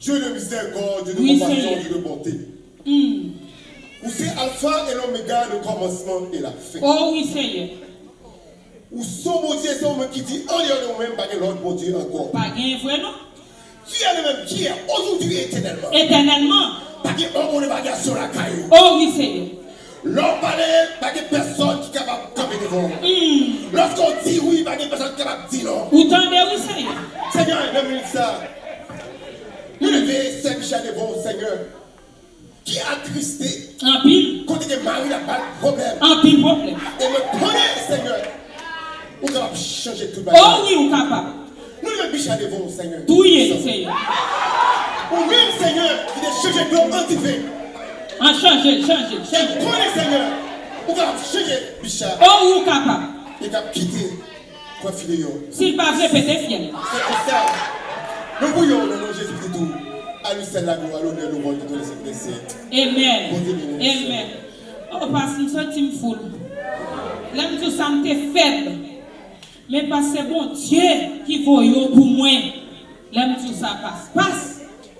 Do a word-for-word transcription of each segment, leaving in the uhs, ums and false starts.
Dieu de miséricorde, Dieu de compassion, Dieu de bonté. Ou se Alpha et l'Oméga, le commencement et la fin. Oh wi, Senyè. Ou se Bondye, se ou menm ki di, andeyò de ou menm, pa gen lòt Bondye ankò. Pa gen vre, non. Tu es le même hier, aujourd'hui et éternellement. Etènèlman. Pa gen yon bon evalyasyon lakay ou. Oh wi, Senyè. Lè w pale, pa gen pèsòn ki kapab kanpe devan w. Lòske w di wi, pa gen pèsòn ki kapab di non. Ou tande wi, Senyè. Senyè, nan minit sa, nou leve sè Michel devan w, Senyè, ki atriste. Anpil. Kote ke mari l ap ba l pwoblèm. Anpil pwoblèm. E mwen konnen, Senyè, ou kapab chanje tout bagay. Oh wi, ou kapab. Nou leve Bicha devan w, Senyè. Touye l, Senyè. Ou menm, Senyè, ki te chanje dlo an diven. An chanje l, chanje l, chanje l. Konnen, Senyè, ou kapab chanje Bicha. Oh wi, ou kapab. E k ap kite kò fi deyò. Si l pa vle, pete fyèl. Se konsa, nou priye w nan non Jezi Kris ou. A li sèl la glwa, lonè, louwanj, tout onè, se pou Senyè. Amen. Bondye beni w, Senyè. Amen. Oh, pas, m santi m foul. Lè m di w sa, m te fèb. Men pas, se Bondye ki voye w pou mwen. Lè m di w sa, pas. Pas,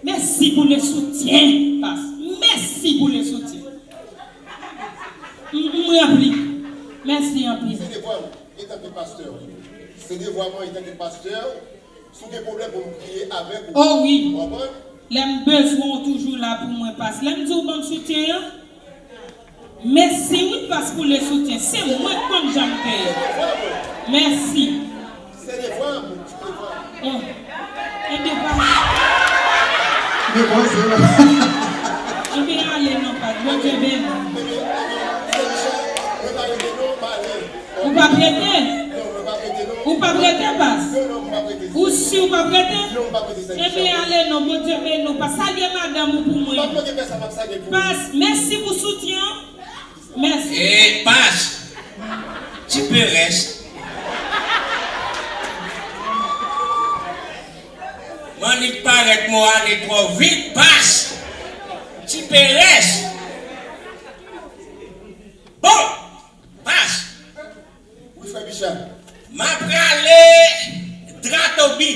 mèsi pou le soutien, pas. Mèsi pou le soutien. M, m ranpli. Mèsi anpil. Se devwa m, antanke pastè. Se devwa mwen, antanke pastè. Si w gen pwoblèm pou m priye avèk ou. Oh wi. W konprann? Lè m bezwen w toujou la pou mwen, pas. Lè m di w ban m soutyen an, mèsi wi, pas, pou le soutien. Se mwen k konn jan m te ye. Mèsi. Se devwa m, se devwa m. Oh. Enben, pas. Enben, ale non, pas. Bondye beni. Ou p ap rete? Ou p ap rete, pas? Ou si ou p ap rete? Enben, ale non, Bondye beni w, pas. Salye madanm ou pou mwen. Pas, mèsi pou soutyen an. Mèsi. E pas, ti perès. M annik parèt, mwen ale twò vit, pas. Ti perès. Bon, pas. Wi, frè Bicha. M ap prale Dratobi.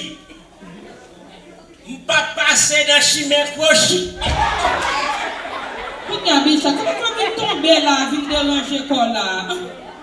M p ap pase nan chimen Kwochi. Kounye a, Bicha, kòman w vin tonbe la, vin deranje kò w la?